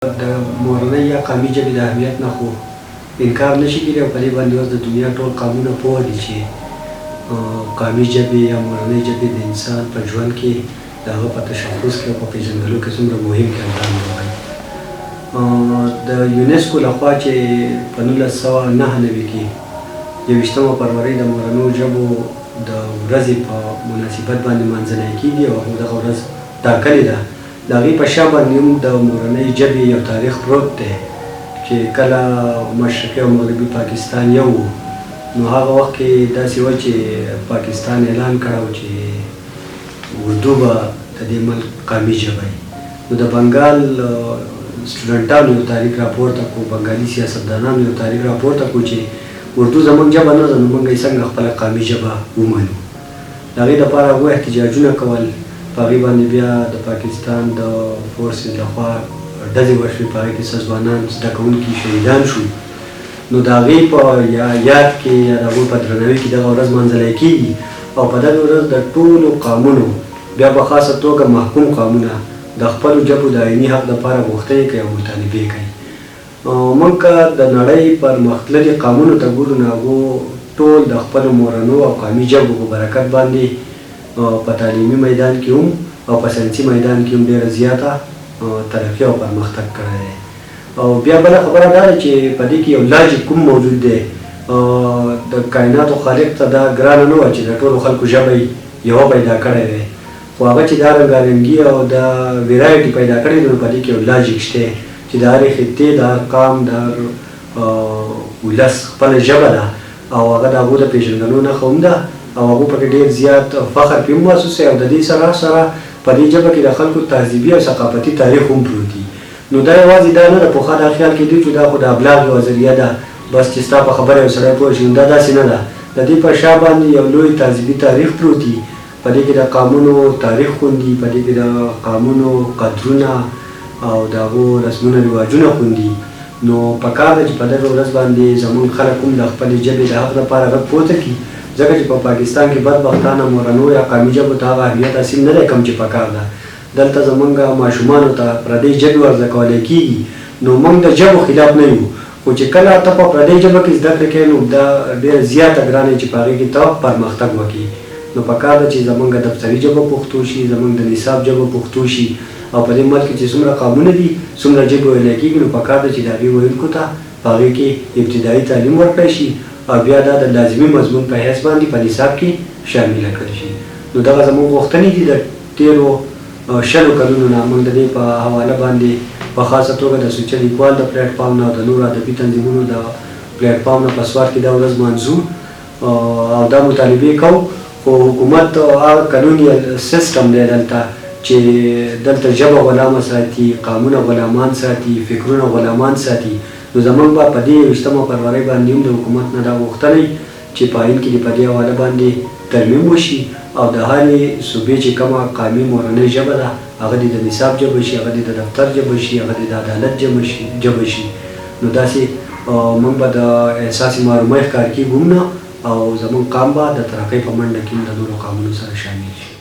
د مورنۍ یا قامي ژبې د اهمیت نه خو انکار نه شي کېدای او په دې باندې اوس د دنیا ټول قامونه پوه دي چې قامي ژبې یا مورنۍ ژبې د انسان په ژوند کې د هغه په تشخص کې او په پېژندلو کې څومره مهم کردار لوبوي. د یونسکو له خوا چې په 1999 کې 21 فرورۍ د مورنو ژبو د ورځې په مناسبت باندې نمانځلی کېږي او هغو دغه ورځ ټاکلې ده، د هغې په شا باندې هم د مورنۍ ژبې یو تاریخ پروت دی چې کله مشرقي او مغربي پاکستان یو وو نو هغه وخت کې داسې وه چې پاکستان اعلان کړی و چې اردو به د دې ملک قامي ژبه وي. نو د بنګال سټوډنټانو یو تحریک راپورته کړو، بنګالي سیاستدانانو یو تحریک راپورته کړو چې اردو زموږ ژبه نه ده نو موږ یې څنګه خپله قامي ژبه ومنو. د هغې لپاره هغوی احتجاجونه کول، په هغې باندې بیا د پاکستان د فورسز لخوا ډزې وشوې، په هغې کې څه ځوانان زده کوونکي شهیدان شو. نو د هغې په یاد کې یا د هغوی په درناوي کې دغه ورځ لمانځلی کېږي او په دغه ورځ د ټولو قامونو بیا په خاصه توګه محکوم قامونه د خپلو ژبو د آئیني حق لپاره غوښتنې کوي او مطالبې کوي. موږ که د نړۍ پرمختللي قامونو ته ګورو نو هغو ټول د خپلو مورنو او قامي ژبو په برکت باندې په تعلیمي میدان کې هم او په ساینسي میدان کې هم ډېره زیاته ترقي او پرمختګ کړی دی. او بیا بله خبره دا ده چې په دې کې یو لاجیک هم موجود دی. د کایناتو خالق ته دا ګرانه نه وه چې د ټولو خلکو ژبه یې یوه پیدا کړی وی، خو هغه چې دا رنګارنګي او دا ویرایټي پیدا کړې ده نو په دې کې یو لاجیک شته چې د هرې خطې، د هر قام، د هر ولس خپله ژبه ده او هغه د هغو د پېژندنو نښه هم ده او هغو پکې ډېر زیات فخر پرې هم محسوسوي او د دې سره سره په دې ژبه کې د خلکو تهذیبي او ثقافتي تاریخ هم پروت دي. نو دا یوازې دا نه ده، پخوا دا خیال کېده چې دا خو د ابلاغ یوه ذریعه ده، بس چې ستا په خبره یو سړی پوه شي، نو دا داسې نه ده. د دې په شا باندې یو لوی تهذیبي تاریخ پروت دي، په دې کې د قامونو تاریخ خوندي، په دې کې د قامونو قدرونه او د هغو رسمونه رواجونه خوندي. نو پکار ده چې په دغه ورځ باندې زمونږ خلک هم د خپلې ژبې د حق لپاره غږ پورته کړي، ځکه چې په پاکستان کې بدبختانه مورنو یا قامي ژبو ته هغه اهمیت حاصل نه دی کوم چې پکار ده. دلته زمونږ ماشومانو ته پردۍ ژبې ورزده کولی کېږي، نو مونږ د ژبو خلاف نه یو، خو چې کله ته په پردۍ ژبه کې زده کړې کوې نو دا ډېره زیاته ګرانه چې په هغې کې ته پرمختګ وکړې. نو پکار ده چې زمونږ دفتري ژبه پښتو شي، زمونږ د نصاب ژبه پښتو شي او په دې ملک کې چې څومره قامونه دي، څومره ژبې ویلی کېږي، نو پکار ده چې د هغې ویونکو ته په هغې کې ابتدایي تعلیم ورکړی شي او بیا دا د لازمي مضمون په حیث باندې په نصاب کې شامله کړل شي. نو دغه زمونږ غوښتنې دي. د تېرو 20 کلونو نه موږ د دې په حواله باندې په خاصه توګه د سوچه لیکوال د پلیټ فارم نه او د نورو ادبي تنظیمونو د پلیټ فارم نه په سوات کې دا ورځ لمانځو او دا مطالبې کوو، خو حکومت هغه کلونیل سیستم دی دلته چې دلته ژبه غلامه ساتي، قامونه غلامان ساتي، فکرونه غلامان ساتي. نو زمونږ به په دې 21 فرورۍ باندې هم د حکومت نه دا غوښتنه وي چې په آئین کې دې په دې حواله باندې ترمیم وشي او د هرې صوبې چې کومه قامي مورنۍ ژبه ده هغه دې د نصاب ژبه شي، هغه دې د دفتر ژبه شي، هغه دې د عدالت ژبه شي. نو داسې موږ به د احساس محرومۍ ښکار کېږو هم نه او زموږ قام به د ترقۍ په منډه کې هم د نورو قامونو سره شامل شي.